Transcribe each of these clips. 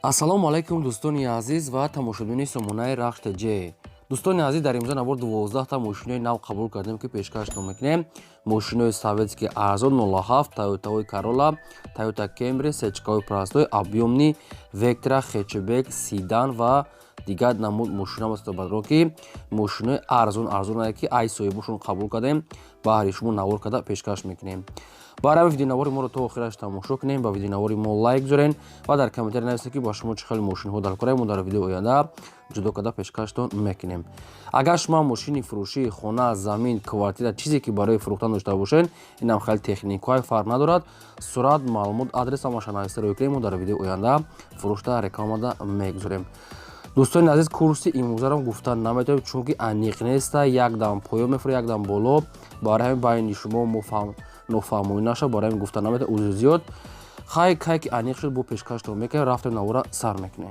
Ассалому алайкум, дӯстони азиз ва тамошобинони сомонаи Рахш ТЖ. Дӯстони азиз, дар имрӯза навор 12та мошинои нав қабул кардем, ки пешкаштон мекунем. Мошинои советский арзон, 07, Тойотаҳои Карола, Тойота Кемри, сечкаҳои простой, объёмный, Вектра, хэтчбек, седан ва дигар намуд мошина баро, ки мошинои арзон арзоне, ки ай соҳибошон қабул кардем, баҳри шумо навор карда пешкаш мекунем. Барои ҳамин видеонавори моро то охираш тамошо кунем, ба видеонавори мо лайк гузорен ва дар комментария нависед, ки ба шумо чӣ хел мошинҳо дар кораи мо дар видеои оянда ҷудо карда пешкаштон мекунем. Агар шумо мошини фурӯшӣ, хона, замин, квартира, чизе ки барои фурӯхтан дошта бошед, инам хеле техникаҳои фарқ надорад, сурат, маълумот, адрес, ҳамаша нависта рӯй кунем, мо дар видеои оянда фурӯшта рекламада мегузорем. Дӯстони азиз, курси имрӯзаро гуфта наметавонем, чунки аниқ неста, якдам поён мефура, якдам боло. Барои ҳамин байни шумо нофаҳмоӣ нашав, барои ҳамин гуфта наметавонем, узр зиёд. Хай, кай ки аниқ шуд, бо пешкаштон мекунем. Рафтем, навора сар мекунем.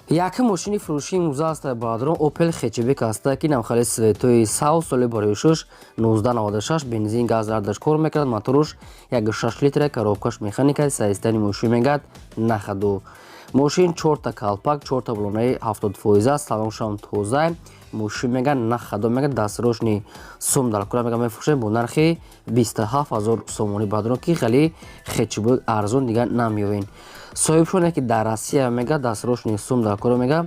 Якум мошини фурӯшии имрӯза аста, баъдрон, Опел хэтчбек аста, ки намхали цветои сав, соли барои шуш 1996, бензин, газ ардаш кор мекунад, моторуш 1,6 литра, коробкаш механика, состояние мошин мегӯяд на ходу. Мошин чорта калпак, чорта баллонаи 70%, салоншам тоза. Мошин мега на ходу, мега дасрошни сум дар кура, мега мефурӯшем бо нархи 27 000 сомонӣ, баъдрон, ки хеле хэтчбек арзон дигар намеёвен. Соҳибшоне ки дар Россия, мега дасрошни сум дар кура, мега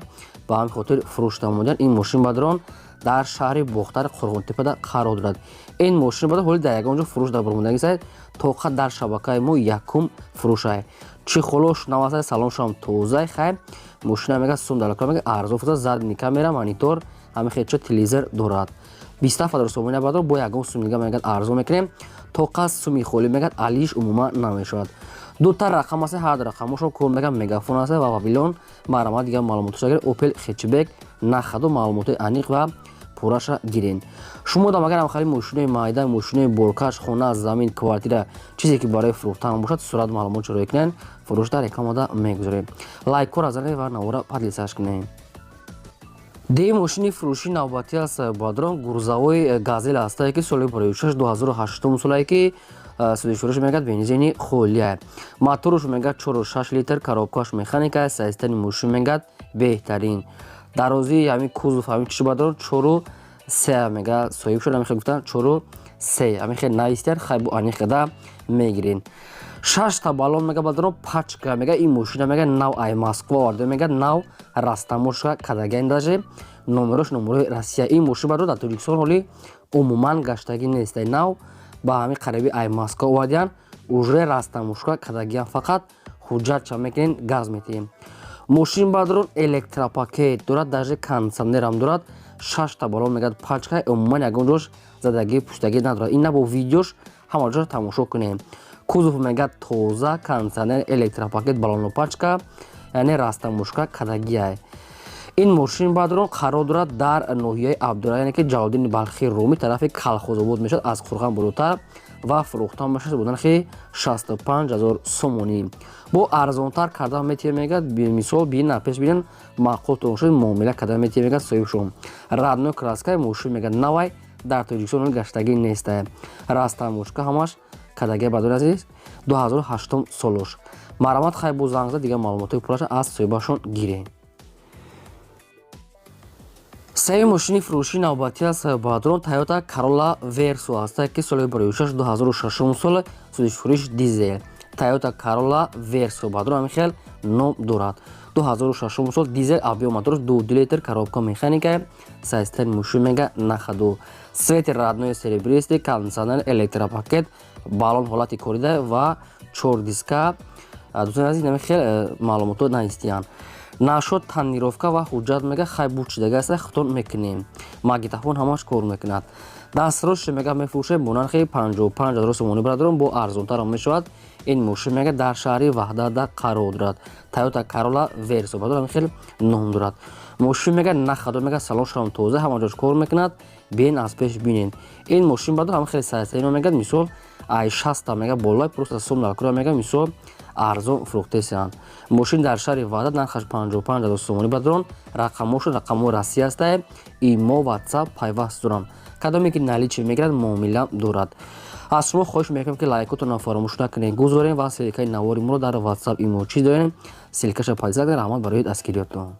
ба ҳамин хотир фурӯш намудан. Ин мошин, бадрон, дар шаҳри Бохтар, Қурғонтепада қарор дорад. Ин мошин, бадрон, ҳоли дар ягон ҷо фурӯш дарбаромадагист, тоқа дар шабакаи мо якум фурӯшай. Чӣ холош наваса, салоншам тозай. Хай, мошина мега сум дар кура, мега арзон фурӯша. Задний камера, монитор, ҳамин хелча, телевизор дорад. 27 000 сомони, бадрон, бо ягон сум дига мегӯяд арзон мекунем, тоқа суми холӣ мегӯяд алиш умуман намешавад. Дута рақам аст, ҳар рақамошон кор мегӯяд, Мегафон аст ва Вавилон. Марҳамат, дигар маълумотош агар Опел хэтчбек на ходу, маълумотои аниқ ва пурраша гирен. Шумо дам агар ҳамхали мошинои майда, мошинои боркаш, хона, замин, квартира, чизе ки барои фурӯхтан бошад, сурат, маълумот чароя кунед, фурӯшда рекламада мегузорем. Лайкҳоро занед ва навора поделиться кунед. Дуюм мошини фурӯшии навбатӣ аст, бадрон, грузовой Газел ҳастае, ки соли 56, 2008 солае, ки судишфурӯш мегӯяд бензини холия, моторуш мегӯяд 4,6 литр, коробкаш механика, состояние мошин мегӯяд беҳтарин. Дарозии ҳамин кузов, ҳамин чиш, бадрон, 4,3 мега соҳиб шуд. Ҳамин хел гуфтан, 4,3, ҳамин хел навистияр. Хай, бо аниқ када мегирен. Шашта баллон мега, бадрон, пачка. Мега ин мошина, мега, нав ай Москва оварда, мега нав растамошка кадаген, даже номерош номерои Россия. Ин мошин, бадрон, дар Тоҷикистон ҳоли умуман гаштагӣ нест, нав ба ҳамин қариби ай Москва овардиян, уже растамошка кадагиян, фақат ҳуҷҷатча мекунен, газ метиҳем. Мошин, бадрон, электропакет дорад, даже кондиционерам дорад. Шашта баллон мегӯяд пачка, умуман ягон ҷош задагӣ, пуштагӣ надорад. Ин на бо видеош ҳама ҷош тамошо кунем. Кузов мегӯяд тоза, кондиционер, электропакет, баллону пачка, яъне растамошка кадагиай. Ин мошин, бадрон, қарор дорад дар ноҳияи Абдура, яъне ки Ҷалолиддини Балхи Румӣ, тарафи Калхозобод мешавад, аз Қурған болотар, ва фурӯхта мешавад бо нархи 65 000 сомонӣ. Бо арзонтар карда метиҳем, мегӯяд. Мисол, бина пеш бинен, маъқултон шуд, муомила карда метиҳем, мегӯяд соҳибшон. Родной краскаи мошин, мегӯяд, навай, дар Тоҷикистон гаштагӣ нестае, растамошка ҳамаш кадагия. Бадори азиз, 2008 солош. Марҳамат, хай, бо занг зад, дигар маълумотҳои пурраша аз соҳибашон гирем. Сеюм мошини фурӯшии навбатӣ аст, бадрон, Тойота Карола Версо аст, ки соли 26, 2006 сол, судишфурӯш, дизел. Тойота Карола Версо, бадрон, ҳамин хел ном дорад. 2006 сол, дизел, объём моторш 2 литр, коробка механика, состояние мошин мега на ходу, цвети родной серебристый, кондиционер, электропакет, баллон ҳолати корида ва чор диска. Дӯстони азиз, ҳамин хел маълумотҳо наистиянд. Нашод тонировка ва ҳуҷҷат мега хай бучидага аст, хитон мекунем. Магнитофон ҳамаш кор мекунад. Дастросше мега мефурӯшем бо нархи 55 000 сомонӣ, бародарон, бо арзонтарам мешавад. Ин мошин мега дар шаҳри Ваҳдатда қарор дорад. Тойота Карола Версо, бародарон, хеле ном дорад. Мошин мега на ходу, мега салоншам тоза, ҳама ҷош кор мекунад. Бин, аз пеш бинен. Ин мошин, бародар, ҳама хеле сарсарино мегӯяд, мисол, ай 60 мега болай, просто сум дар мега, мисол, арзон фурӯхтесианд. Мошин дар шаҳри Ваҳдат, нархаш 55 000 сомонӣ, бародарон. Рақамошо рақамҳои Россия ҳастае, имо, Ватсап пайваст дорам. Кадоме ки наличие мегирад, муомила дорад. Аз шумо хоҳиш мекунем, ки лайкотонро фаромӯш накунед, гузорем ва ссылкаи навори моро дар WhatsApp, имо чиз дорем, ссылкаша пайза кунед. Раҳмат барои дастгириётон.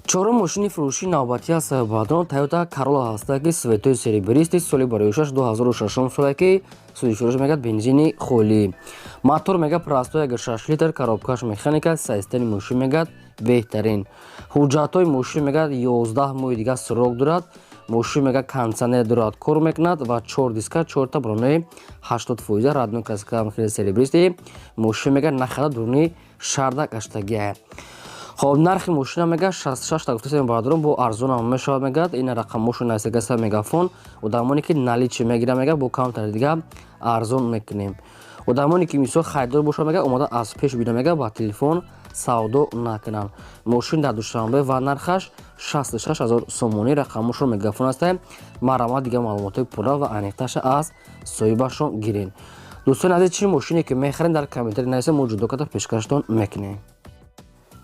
Чорум мошини фурӯшии навбатӣ аст, баъдон Тойота Королла ҳаста, ки цветои серебристый, соли бароишаш 2006 соле, ки сӯзишвориш мегӯяд бензини холӣ, мотор мега простой 1,6 литр, коробкаш механика, состояни мошин мегӯяд беҳтарин. Ҳуҷҷатҳои мошин мегӯяд 11 моҳи дига срок дорад. Мошин мегӯяд кондитсионер дорад, кор мекунад ва чор диска, чорта баллонои 80%, родной краска, хеле серебристый. Мошин мегӯяд на ходу, дуруни шарда гаштагия. Хоб, нархи мошина мегӯяд 66 та гуфтасем, бародарон, бо арзонам мешавад. Мегӯяд ина рақамошо нависагаса Мегафон. Одамоне ки наличный мегиранд, мегӯяд бо камтари дига арзон мекунем. Одамоне ки мисол харидор бошад, мегӯяд омода аз пеш бида, мегӯяд ба телефон савдо накунанд. Мошин дар Душанбе ва нархаш 66 ҳазор сомонӣ. Рақамошо Мегафон аста. Марҳамат, дигар маълумотҳои пурра ва аниқтарша аз соҳибашон гирен. Дӯстони азиз, чӣ мошине ки мехарем, дар комментарий нависед, мо ҷудо карда пешкаштон мекунем.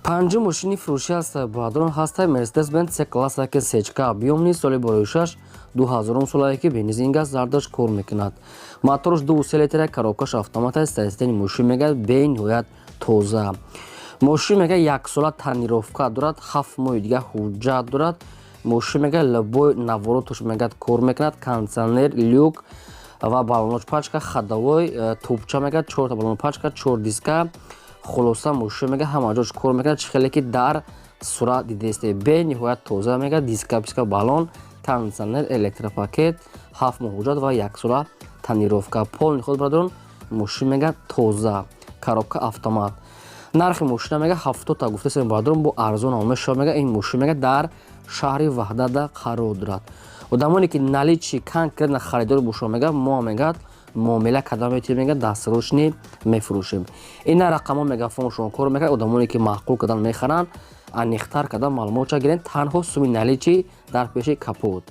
Панҷум мошини фурӯшӣ аст, бародарон, ҳаста Мерседес Бенз С класса, ки сечка объёмный, соли бароишаш 2000 солае, ки бензин, газ зардаш кор мекунад, моторш 2,3 литра, коробкаш автомат аст. Состояни мошин мегӯяд бениҳоят тоза. Мошин мегӯяд яксола тонировка дорад, 7 моҳи дига ҳуҷҷат дорад. Мошин мегӯяд любой навороташ мегӯяд кор мекунад, кондитсионер, люк ва баллоноч пачка, ходовой тӯбча, мегӯяд чорта баллон пачка, чор диска. Хулоса, мошин мегӯяд ҳама ҷош кор мекунад. Чӣ хеле ки дар сурат дидесте, бениҳоят тоза, мегӯяд диска, писка, баллон, кондитсионер, электропакет, 7 моҳ ҳуҷҷат ва яксола тонировка, полный ход. Бародарон, мошин мегӯяд тоза, коробка автомат. Нархи мошина мегӯяд 70-та гуфтасем, бародарон, бо арзон мешавад. Мегӯяд ин мошин мегӯяд дар шаҳри Ваҳдата қарор дорад. Одамоне ки наличный конкретно харидор бошад, мегӯяд мо мегӯяд муомила карда метавонем, мегӯяд дастсрочный мефурӯшем. Ина рақамҳо Мегафоншон кор мекард. Одамоне ки маъқул кардан мехаранд, аниқтар кардан маълумотша гирен. Танҳо суми наличный дар пеши капот.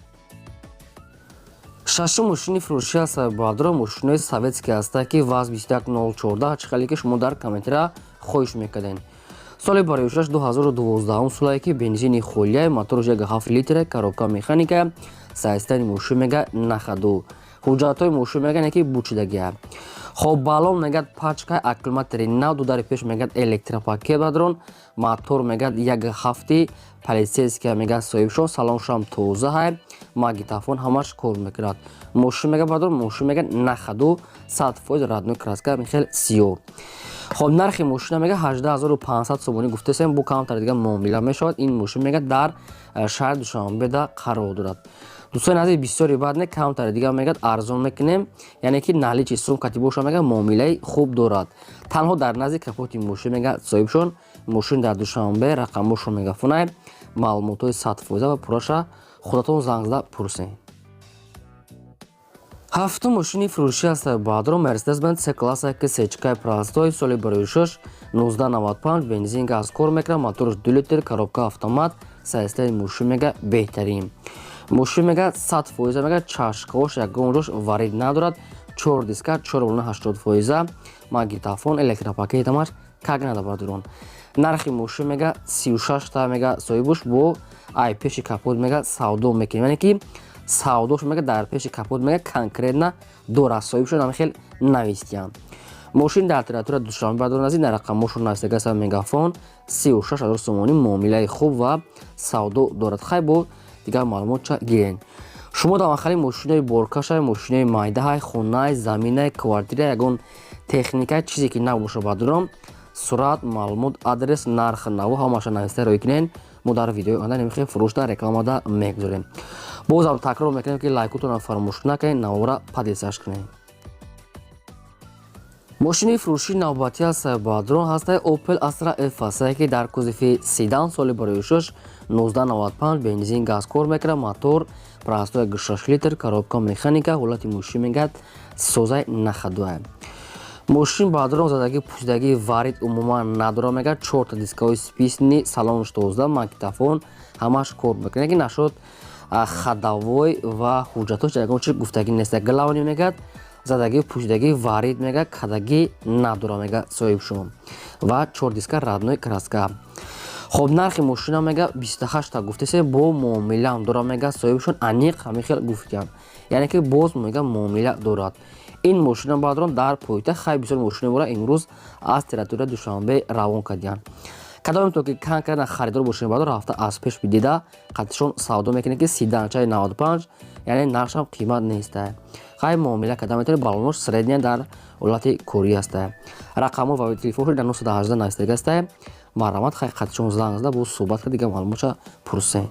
Шашум мошини фурӯшӣ аст, бародарон, мошинои советский ҳаста, ки ВАЗ 21014, чӣ хеле ки шумо дар комментария хоҳиш мекардем. Соли бароишаш 2012 солае, ки бензини холия, моторш 1,7 литра, коробка механика. Состояни мошин мега на ходу. Ҳуҷҷатҳои мошин мегӯянд ки бучидагия. Хоб, баллон мегӯяд пачка, аккумулятори нав, ду дари пеш мегӯяд электропакет. Бародарон, мотор мегӯяд 1,7-и полицейская, мегӯяд соҳибшон, салоншам тоза ҳай, магнитофон, ҳамаш кор мекунад. Мошин мегӯяд, бародарон, мошин мегӯяд на ходу, 100% родной краска, хеле сиёҳ. Хоб, нархи мошина мегӯяд 18 500 сомонӣ гуфтасем, бо камтар дига муомила мешавад. Ин мошин мегӯяд дар шаҳри Душанбеда қарор дорад. Дӯстони азиз, бисёри баъд не, камтаре дига мегӯяд арзон мекунем, яъне ки наличный сум кати боша, мегӯяд муомилаи хуб дорад. Танҳо дар назди капоти мошин мегӯяд соҳибшон. Мошин дар Душанбе, рақамошон Мегафонай. Маълумотҳои 100% ва пурраша худатон занг зада пурсед. Ҳафтум мошини фурӯшӣ аст, бародарон, Мерседес Бенз С класса, ки сечкаи простой, соли бароишаш 1995, бензин, газ кор мекунад, моторш 2 литр, коробка автомат. Состояни мошин мега беҳтарин. Мошин мега 100%, мега чашкаош ягон ҷош варид надорад, чор диска, чор баллона 80%, магнитофон, электропакет, ҳамаш как надо. Бародарон, нархи мошин мега 36-та, мега соҳибуш бо ай пеши капот мега савдо мекунем, яъне ки савдош мега дар пеши капот мега конкретно дорад, соҳибшон ҳам хел навистиянд. Мошин дар территория Душанбе, бародарон азиз, дар рақамошон навистагаса Мегафон, 36 ҳазор сомонӣ, муомилаи хуб ва савдо дорад. Хай, бо дигар маълумотча гирен. Шумо дар махали мошинои боркаша, мошинои майдаҳай, хонай, заминай, квартира, ягон техника, чизе ки набоша, бародарон, сурат, маълумот, адрес, нарх, наво ҳамаша нависта рӯй кунен. Мо дар видеои оянда намихоҳем фурӯшда рекламада мегузорем. Бозам такрор мекунем, ки лайкотонро фаромӯш накунед, навора поделиться кунед. Мошини фурӯшии навбатӣ аст, бародарон, ҳастаи Opel Astra F ҳастае, ки дар кузови седан, соли бароишаш 1995, бензин, газ кор мекунад, мотор простой 6 литр, коробка механика. Ҳолати мошин мегӯяд созай, на ходу. Мошин, бародарон, задагӣ, пӯсидагии варид умуман надорад, мегӯяд чорта дискаҳои списный, салонш тоза, магнитофон, ҳамаш кор мекунад, ки нашуд ходовой ва ҳуҷҷатош ягон чи гуфтагӣ нест. Главный, мегӯяд, задагӣ, пӯшидагӣ, варид мегӯяд кадагӣ надорад, мегӯяд соҳибшон, ва чор диска, родной краска. Хоб, нархи мошина мега 28 та гуфтесе, бо муомилаам дора, мега соҳибшон аниқ ҳамин хел гуфтиянд, яъне ки боз мега муомила дорад ин мошина, бародарон, дар пойтахт. Хай, бисёр мошина бора имрӯз аз территорияи Душанбе равон кардиянд. Кадомето ки конкретно харидор бошем, бародар, ҳафта аз пеш бидида қатишон савдо мекунед, ки седанчаи 95, яъне нархшам қимат неста. Хай, муомила карда метавонед. Балонош средняя, дар ҳолати корӣ аста. Рақамҳо ва телефоншо дар 918 навистага аста. Марҳамат, хай, қатишон занг зада, боз суҳбат кард, дигар маълумотша пурсем.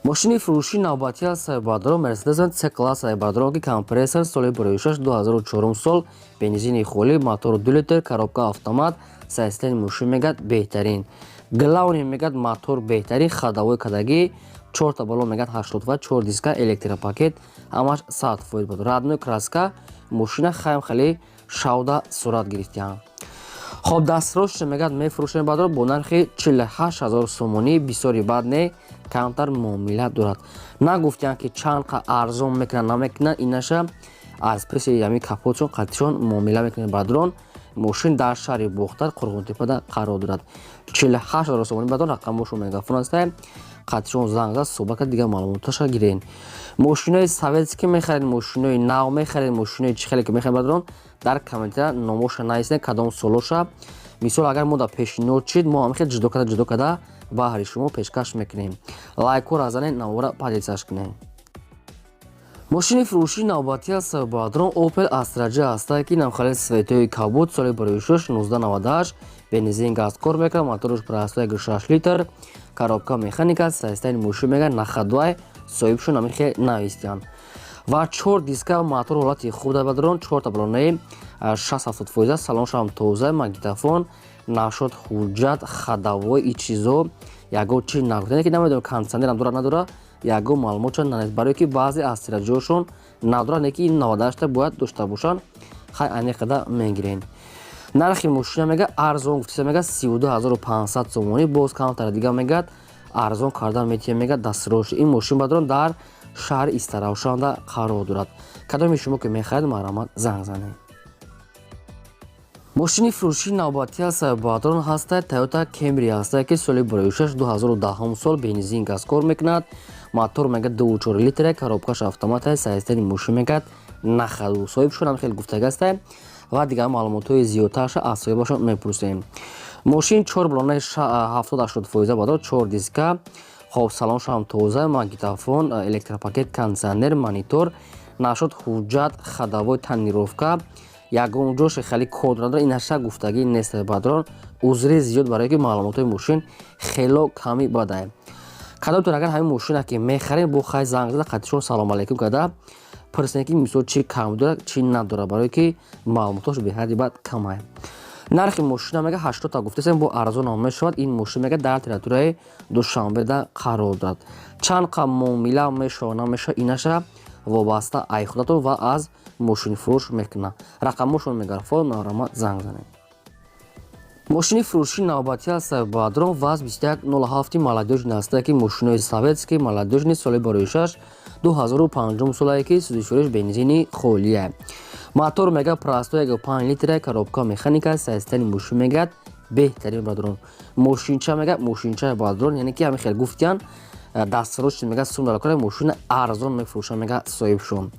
Мошини фурӯшии навбатӣ аст, бародарон, Мерседес С класс, бародарон, ки компрессор, соли 2006, 2004 сол, бензини холӣ, мотор 2 литр, коробка автомат. Состояние мошин мегӯяд беҳтарин, главный мегӯяд мотор беҳтарин, ходовой кадагӣ, чорта балон мегӯяд 80 ва чор диска, электропакет, ҳамаш 100% буд. Родной краска мошина, хаям хеле шавда сурат гирифтиям. Хоб, дастрош мегӯяд мефурӯшем, бародарон, бо нархи 48 ҳазор сомонӣ. Бисёри бад не, камтар муомила дорад. Нагуфтиям, ки чанд қа арзон мекунанд, намекунанд, инаша аз песи ҳамин капотшон қатишон муомила мекунанд, бародарон. Мошин дар шаҳри Бохтар, Қурғонтепада қарор дорад. 48 ҳазор сомонӣ, бародарон. Рақамошон мегафон аста, қатишон занг зад, суҳбат кард, дигар маълумоташа гирен. Мошинои советский мехаред, мошинои нав мехаред, мошинои чӣ хеле ки мехаред, бародарон, дар комментария номоша нависед, кадом солоша. Мисол, агар мо дар пешниҳод чид, мо ҳам хел ҷудо карда, ҷудо карда баҳри шумо пешкаш мекунем. Лайкҳоро занед, навора поделиться кунед. Мошини фурӯшии навбатӣ аст, бародарон, Opel Astra J ҳастае, ки навхали цветои кабуд, соли 2006, 1998, бензин, газ кор мекунад, моторш простой, 6 литр, коробка механика. Состояние мошин мегӯяд на ходу, соҳибшон ҳамин хел навистиянд. Ва чор диска, мотор ҳолати хуб дорад, бародарон, чорта балонаи 60-70 фоиза, салоншам тоза, магнитофон. Нашод ҳуҷҷат, ходовой и чизо ягон чи нагуфта, ки намедонам, кондиционерам дорад, надорад, ягон маълумотшон нанест, барое ки баъзе аз тираҷошон надорад, не ки ин 98 бояд дошта бошанд. Хай, аниқада мегирен. Нархи мошина мега арзон гуфтиса, мега 32 500 сомонӣ, боз камтар дига мегӯяд арзон кардан метиҳем, мега дастрош. Ин мошин, бародарон, дар шаҳри Истаравшанда қарор дорад. Кадоми шумо ки мехоҳед, марҳамат, занг занед. Мошини фурӯшии навбатӣ аст, бародарон, ҳаста Toyota Camry ҳаста, ки соли 2006, 2010 сол, бензин, газ кор мекунад, мотор мегӯяд 2,4 литра, коробкаш автомат. Состояние мошин мегӯяд на ходу, соҳибшон ҳам хеле гуфтагаста ва дигар маълумотҳои зиёдтарша аз соҳибашон мепурсем. Мошин чор балонаи 70-80 фоиза, бародар, чор диска. Хоб, салоншам тоза, магнитофон, электропакет, кондиционер, монитор. Нашуд ҳуҷҷат, ходовой, тонировка, ягон ҷош хеле код надорад, инаша гуфтагӣ нест, бародарон, узри зиёд, барое ки маълумотҳои мошин хело ками бадае. Кадомтон агар ҳамин мошина ки мехарем, бо хай занг зада, қатишон салом алейкум карда пурсем, ки мисол чӣ кам дорад, чӣ надорад, барое ки маълумотҳош беҳадди бад камае. Нархи мошина мега 80та гуфтасем, бо арзонам мешавад. Ин мошин мега дар территорияи Душанбеда қарор дорад. Чанд қа муомила мешавад, намешавад, инаша вобаста ай худатон ва аз мошинфурӯш мекунад. Рақамошон мегафон, марҳамат, занг занед. Мошини фурӯшии навбатӣ аст, бародарон, ВАЗ 2107 молодёжный ҳастае, ки мошинои советский молодёжный, соли 2006, 2005 солае, ки сӯзишвориш бензини холия, мотор мега простой, 5 литра, коробка механика. Состояние мошин мегӯяд беҳтарин, бародарон. Мошинча мега мошинча, бародарон, яъне ки ҳамин хел гуфтиян. Дастрош мега сум дар мошина арзон мефурӯшанд, мега соҳибшон.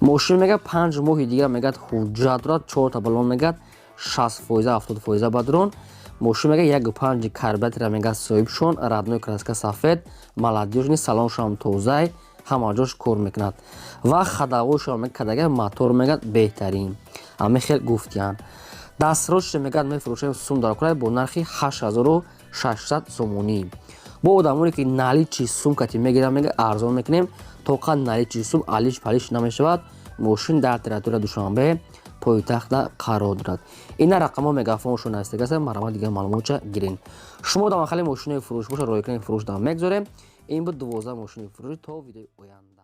Мошин мега 5 моҳи дигар мегӯяд ҳуҷҷат дорад, чорта балон мегӯяд 60 фоиза, 70 фоиза, бародарон. Мошин мега 1,5 карбюратора, мега соҳибшон. Родной краска сафед, молодёжный, салоншам тозай, ҳама ҷош кор мекунад ва ходовойшам мега кадага, мотор мегӯяд беҳтарин, ҳамин хел гуфтиянд. Дастрош мегӯяд мефурӯшем, сум дар кора, бо нархи 8600 сомонӣ. Бо одамоне ки наличный сум кати мегиранд, мега арзон мекунем, тоқа наличный сум алиш палиш намешавад. Мошин дар территория Душанбе, пойтахта қарор дорад. Ина рақамҳо мегафоншон ҳастагаса, марҳамат, дигар маълумотча гирен. Шумо дар махали мошинои фурӯш боша, ройкрани фурӯш дам мегзорем. Ин буд 12 мошини фурӯшӣ. То видеои оянда.